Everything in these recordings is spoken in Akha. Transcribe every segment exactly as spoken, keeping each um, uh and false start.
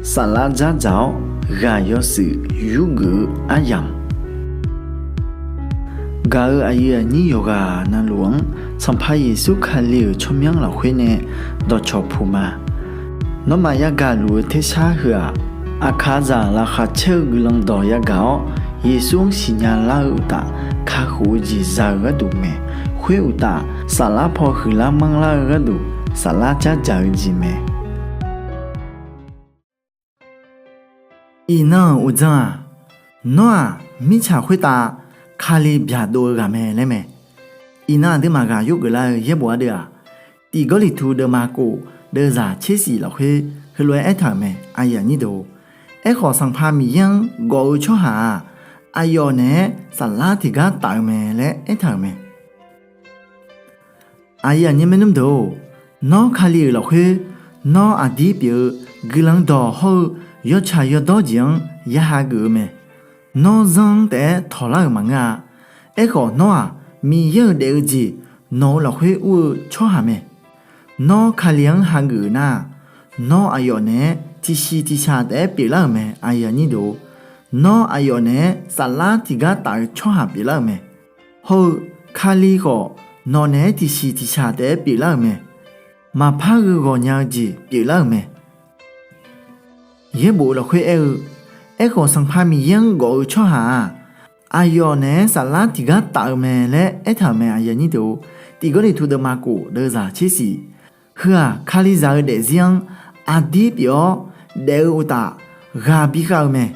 Saflar dzardzaq-awr ghaq yawshuif yurgeuf-eu aryamq, gaq-euq aqyuif aqnyir yawqghaq navluf-anr Sanqpaq Yeqsur Kali-euq tsawrmyanr lafkhoer nae dawqcawq puq ma. Nawmaf yagaq luf-eu tersar heu-aq, aqkaqzaq laqkhaq caer-eu guiqlanq dawq yagaq-awr, Yeqsur-anr siqnya lar-eu uqtaf, kakhof-eu jeq za-eu gharduq mae. Khoer uqtaf, saflar paw huiqlar manrlar-eu gharduq, saflar dzardzaq-eu jeq mae. Iqnan-euq uqdzan-aq, Nawr-aq, mirtsaq khoertav Kali byaqdov-eu ghaq mae laer mae. Iqnan aqduimaf ghaq yurgeuf lar-eu yaerbof ardeuv-aq, Tiq Gawrliqtu deuvma kof deuvzaq tser shif lafkhoer heulof-aer aertaq-euq mae, Aerkhawf, Sanqpaq Miqyaer-anr gawf-eu tsawrhaq-aq, aqyawf naeq-aer saflar tiqgar taf-eu mae laer aertaq-euq mae. Nawr, Kali-euq lafkhoer, nawr aqdir pyeuf-eu guiqlanq dawq hawr-eu yawtsaq yawdawr jeq-anr ya hageuf-eu mae. Nawr zanr-anr taef-aer tawqlar-euq maqngeur-a. Aerkhawf, nawr-aq, Miqyaer-euq daef-eu jeq nawq-eu lafkhoer ur-eu tsawrhaq mae. Nawr, Kali-anr hageuf-euq nar-aq, nawr aqyawf naeq-aer tiqsiq tiqshaq taef-aer pyeuflar-euq mae. Nawr, aqyawf naeq-aer saflar tiqgar taf-eu tsawrhaq pyeuflar-euq mae. Hawr-eu, Kali khawf, nawq naeq-aer tiqsiq tiqshaq taef-aer pyeuflar-euq mae. Maqpar gheu ghawq nya-eu jeq pyeuflar-euq mae. Yaerbof lafkhoer aer-eu, Aerkhawf, Sanqpaq Miqyaer-anr gawf-eu tsawrhaq-aq, aqyawf naeq-aer saflar tiqgar taf-eu mae laer aertaq-euq mae. Tiq Gawrliqtu deuvma kof deuvzaq tser shif. Heu-aq, Kalizaq-eu daefzir-anr aqdir pyeuf-awr daef-eu uqtaf, ghaq bikhav-eu mae.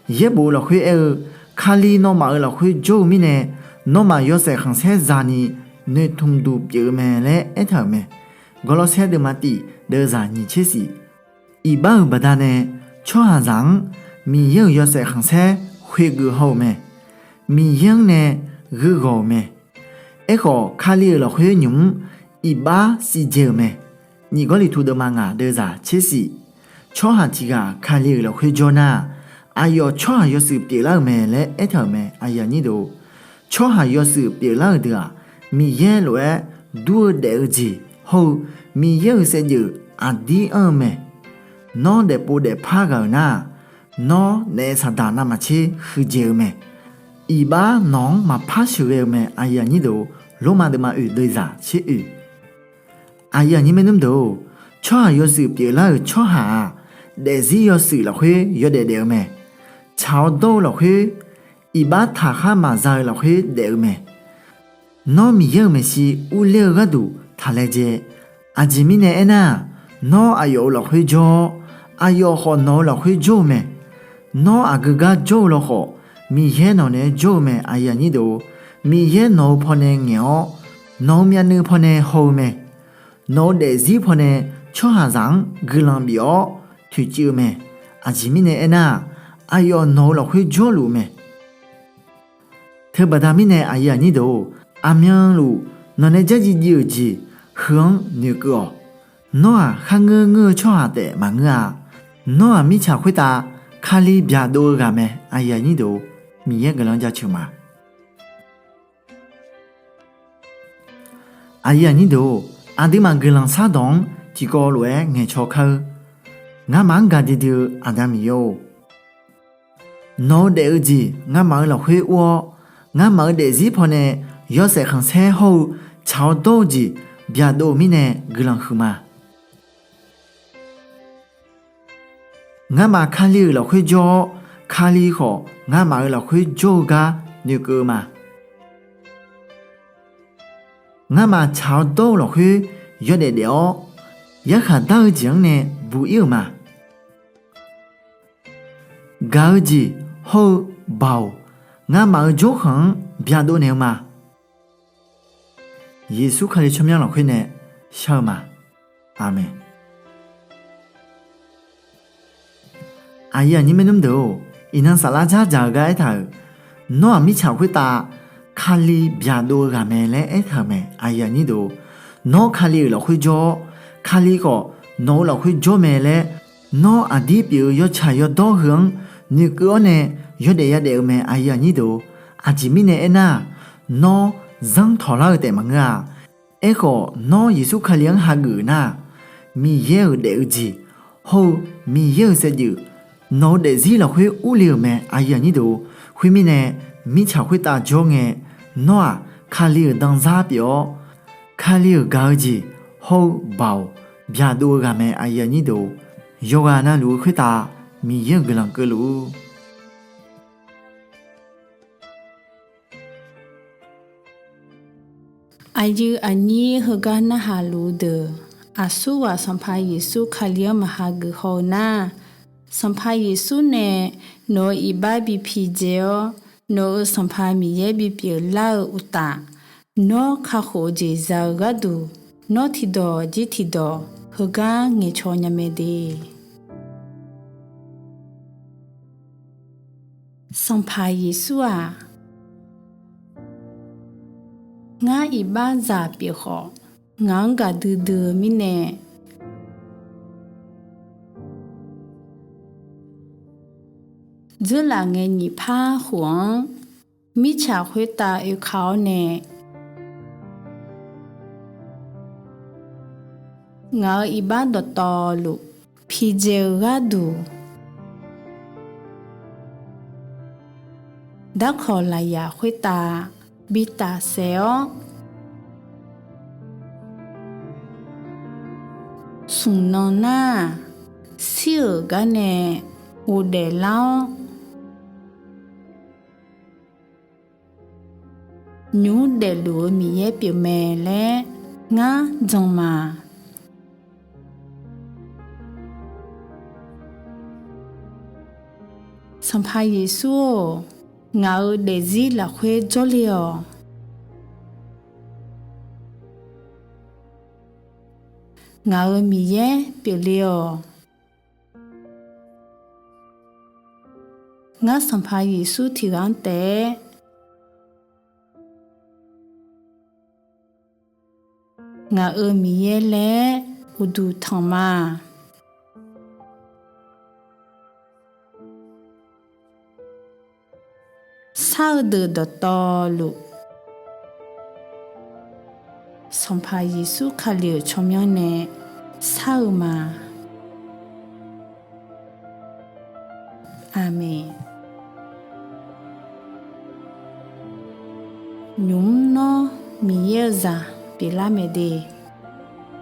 Yaerbof lafkhoer aer-eu, Kali nawmaf-euq lafkhoer jawr-eu mirnae, nawmaf yawshaef khanqsaer za'ni noeqtmq duq pyeuf-eu mae laer aertaq-euq mae. Gawrlawrsaer deuvma tif deuvzaq nyiq tser shif. Iqbax-euq baqdanae tsawrhaqzaq-anr Miqyaer-euq yawshaef khanqsaer khoeqgeuf haw-euq mae. Miqyaer-anr nae gheu ghawq-euq mae. Aerkhawf, Kali-euq lafkhoer nymq-mr iqbax shivdzae-euq mae. Nyiq Gawrliqtu deuvma ngaq deuvzaq tser shif. Tsawrhaq tiq ghaq Kali-euq lafkhoer jawr nar-aq, aqyawf tsawrhaq yawshuif pyeuflar-euq mae laer aertaq-euq mae. Tsawrhaq yawshuif pyeuflar-euq deuq-aq, Miqyaer lof-aer dur-eu daef-eu jeq hawr-eu Miqyaer-euq saevdzeuf aqdir anr-eu mae. Nawr daefpov daefpar ghaq-euq nar-aq, nawr naef saqdaq navmaqtser huiqdzaeq-eu mae. Iqbax nawq-anr maqpar sheuqghae-eu mae. Lormav deuvma oeq deuvzaq tser oeq. Aqyuif aqnyir maernmr deuq-or, tsawrhaq yawshuif pyeuflar-euq tsawrhaq-aq, daefzir yawshuif lafkhoer yawdaef daef-eu mae. Tsaq-awr dawr-eu lafkhoer, iqbax taqkhar maqza-eu lafkhoer daef-eu mae. Nawr Miqyaer-euq maeqshi urler-eu gharduq taq laejae. Aqjeq mirnae aernar-aq, nawr aqyawf-euq lafkhoer jawr-awr, aqyawf khawf nawq-eu lafkhoer jawr-eu mae. Nawr aqgeu gar jawr-eu lawkhawf, Miqyaer nawq naeq-aer jawr-eu mae. Miqyaer nawq-eu pawnae ngaeq-awr, nawq-eu myavnuiv pawnae haw-eu mae. Nawq-eu daefzir pawnae tsawrhaqzaq-anr guiqlanq bif-awr toeqciv-eu mae. Aqjeq mirnae aernar-aq, aqyawf nawq-eu lafkhoer jawrluf-eu mae. Teubaqda mirnae, aqmyanluf nawq nae dzardziv dziv-euq jeq heu-anr noeqkeuv-awq. Nawr-aq, kharngeur ngeur-eu tsawrhaq taef maqngeur-a. Nawr-aq, mirtsaq khoertav Kali byaqdov-eu ghaq mae. Miqyaer guiqlanq jaceuq ma. Aqyuif aqnyir deuq-or, aqduimaf guiqlanq shardawq-anr tiqkawv lof-aer ngaeqcaw kar-eur. Ngamaf-anr gaqdui dui-eu Aqda Miqyaer-or, nawq-eu daef-eu jeq ngamaf-eu lafkhoer ur-awr, ngamaf-eu daefzir pawnae yawshaef khanqsaer hawr-eu tsaq-awr dawr-eu jeq byaqdov-eu mirnae guiqlanq huiqma. Ngamaf Kali-euq lafkhoer jawr-awr, Kali khawf ngamaf-euq lafkhoer jawr-eu gar noeqkeuv-eu ma. Ngamaf tsaq-awr dawr-eu lafkhoer yawdaef daef-awr, yarkhaq dar-eu jeq-anr nae buq-ir-euq ma. Gaq-eu jeq hawr-eu Baoq, ngamaf-euq jawrkhanq-anr byaqdov naeq-eu ma. Yeqsur Kali tsawrmyanr lafkhoer nae shar-eu ma. Aqmeq. Aqyuif aqnyir maernmr deuq-or, iqnan saflar dzardzaq-eu gar aertaq-euq, Nawr-aq, mirtsaq khoertav Kali byaqdov-eu ghaq mae laer aertaq-euq mae. Nawr Kali-euq lafkhoer jawr-awr, Kali khawf nawq-eu lafkhoer jawr mae laer, nawr aqdir pyeuf-eu yawtsaq yawdawr heu-anr noeqkeuv-awr nae yawdaef yadaef-eu mae. Aqjeq mirnae aernar-aq, nawr zanr tawqlar-eu taef maqngeur-a. Aerkhawf, nawr Yeqsur Kali-anr hageuf nar-aq, Miqyaer-euq daef-eu jeq hawr-eu Miqyaer-euq saevdzeuf nawq-eu daefzir lafkhoer urle-euq mae. Khoermirnae, mirtsaq khoertav jawr ngae, nawr-aq, Kali-euq danzar pyeuf-awr, Kali-euq gaq-eu jeq hawr-eu Baoq byaqdov-eu ghaq mae. Yawqghaq navluf-eu khoertav Miqyaer-euq guiqlanq keuvluf-ur. Aqyuif aqnyir heugar narhaq luf-eu deuq, aqsurghaq Sanqpaq Yeqsur Kali-anr maqha geuf haw-eu nar, Sanqpaq Yeqsur nae nawq-euq iqbax bi pidzae-awr, nawq-euq Sanqpaq Miqyaer bipyeuf lar-eu uqtaf, nawr kakhof-eu jeq za-eu gharduq, nawr tiqdawq jir tiqdawq heugar ngaeqcaw nya mae de. Sanqpaq Yeqsur-aq, ngar iqbaxzaq pyeuf khawf, ngaq-anr gaqdui dui-eu mirnae, dzeurlaf ngae nyiq par khof-anr mirtsaq khoertav oeka-awr nae, ngaq-euq iqbax dawqtawvluf pidzae-eu gharduq, darkawq lafyaq khoertav bi tafsaef-awr, smq nan nar-aq, shir-euq gar nae ghofdaef lar-awr, nymq mr daefluf-eu Miqyaer pyeufmae laer ngar jan ma. Sanqpaq Yeqsur-or, ngaq-euq daefzir lafkhoer jawrle-awq. Ngaq-euq Miqyaer pyeufle-awq. Ngar Sanqpaq Yeqsur tiqghaq-anr taef-aer ngaq-euq Miqyaer laer uqduq tanq ma. Shar-eu deuq dawqtawvluf, Sanqpaq Yeqsur Kali-euq tsawrmyanr nae shar-eu ma. Aqmeq. Nymq mr nawr Miqyaer-eu zaq pyeuflar mae de,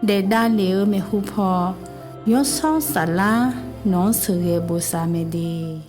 daef davlef-eu maeqhu paw, Yawshawr Saflar nawq-anr sheuqghae bosav mae de.